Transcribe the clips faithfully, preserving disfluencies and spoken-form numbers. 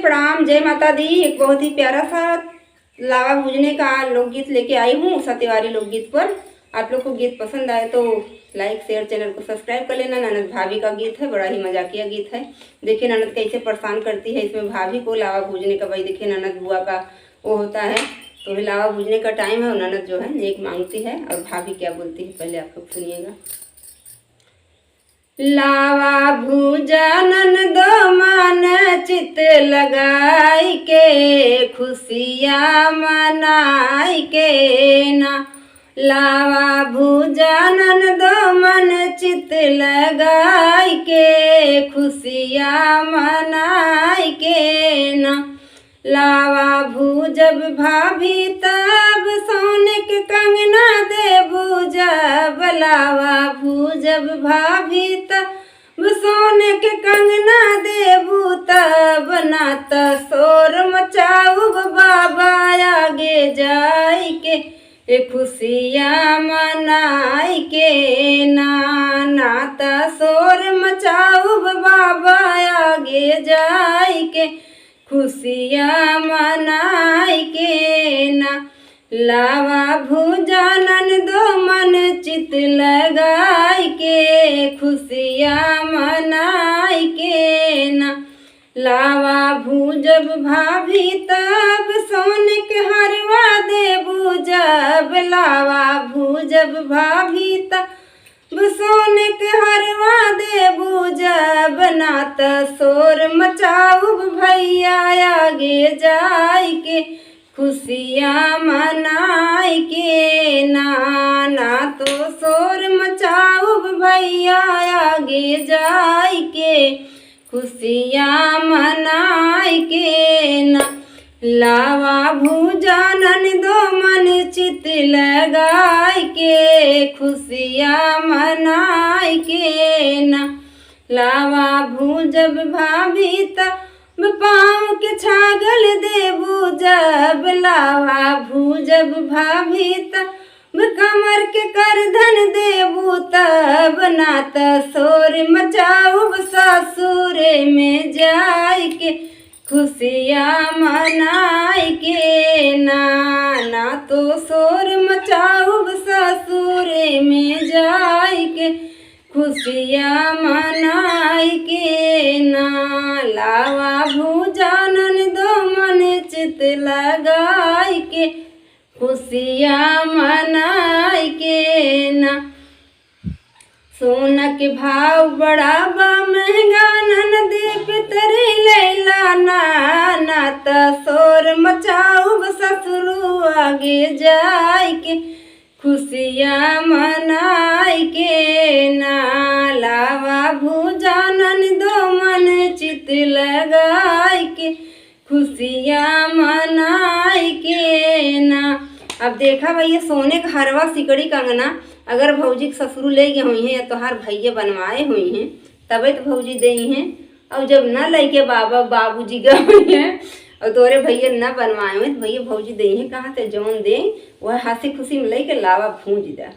प्रणाम, जय माता दी। एक बहुत ही प्यारा सा लावा भूजने का लोकगीत लेके आई हूँ उषा तिवारी लोकगीत पर। आप लोग को गीत पसंद आए तो like, share, channel को subscribe कर लेना। ननद भाभी का गीत है, बड़ा ही मजाकिया गीत है। देखिए ननद कैसे परेशान करती है इसमें भाभी को लावा भूजने का। भाई देखिए ननद बुआ का वो होता है, तो ये लावा भूजने का time है और ननद जो है नेक मांगती है और भाभी क्या बोलती है, पहले आप लोग सुनिएगा। लावा भूजा ननदो मन चित लगाई के, खुशिया मनाई के ना। लावा भूजा ननदो मन चित लगाई के, खुशिया मनाई के ना। लावा भूजब भाभी तब सोने के कंगना देबू जब, लावा भूजब भाभी तब सोने के कंगना देबू तब, ना त शोर मचाउब बाबा आगे जाई के, ए खुशिया मनाई के ना, ना त शोर मचाउब बाबा आगे जाई के, खुशिया मनाई के ना। लावा भूजा ननदो मन चित लगाई के, खुशिया मनाई के ना। लावा भूजब भाभी तब सोने के हरवा देबू जब, लावा भूजब भाभी तब सोने के हरवा देबू जब, ना त शोर मचाउब भैया आगे जाई के, खुशिया मनाई के ना, ना तो शोर मचाउब भैया आगे जाई के, खुशिया मनाई के ना। लावा भूजा ननदो मन चित लगाई के, खुशिया मनाई के ना। लावा भूजब भाभी तब पाँव के छागल देबू जब, लावा भूजब भाभी तब कमर के करधन देबू तब, ना त शोर मचाउब ससुरे में जाई के, खुशिया मनाई के ना, ना तो शोर मचाउब ससुरे में जाई के, खुशिया मनाई के ना। लावा भूजा ननदो मन चित लगाई के, खुशिया मनाई के ना। सोना के भाव बड़ा बा महंगा, ननदी पितरी लैला ना, ना त शोर मचाउब ससुरू आगे जाई के, खुशिया मनाई के ना। लावा भूजा ननदो मन चित लगाई के, खुशिया मनाई के ना। अब देखा भैया, सोने का हरवा सिकड़ी कंगना अगर भौजी के ससुरू ले गए हुई हैं या तोहार भैया बनवाए हुई हैं, तबे तो भौजी देई हैं। और जब न लेके बाबा बाबूजी गए हुई हैं और तोरे भैया न बनवाए हुए, तो भैया भौजी देई हैं कहाँ से? जौन दे वह हंसी खुशी में लेके लावा भूज दा।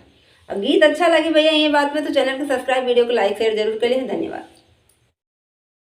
और गीत अच्छा लगे भैया ये बात में, तो channel को subscribe, video को like, share जरूर कर लें। धन्यवाद।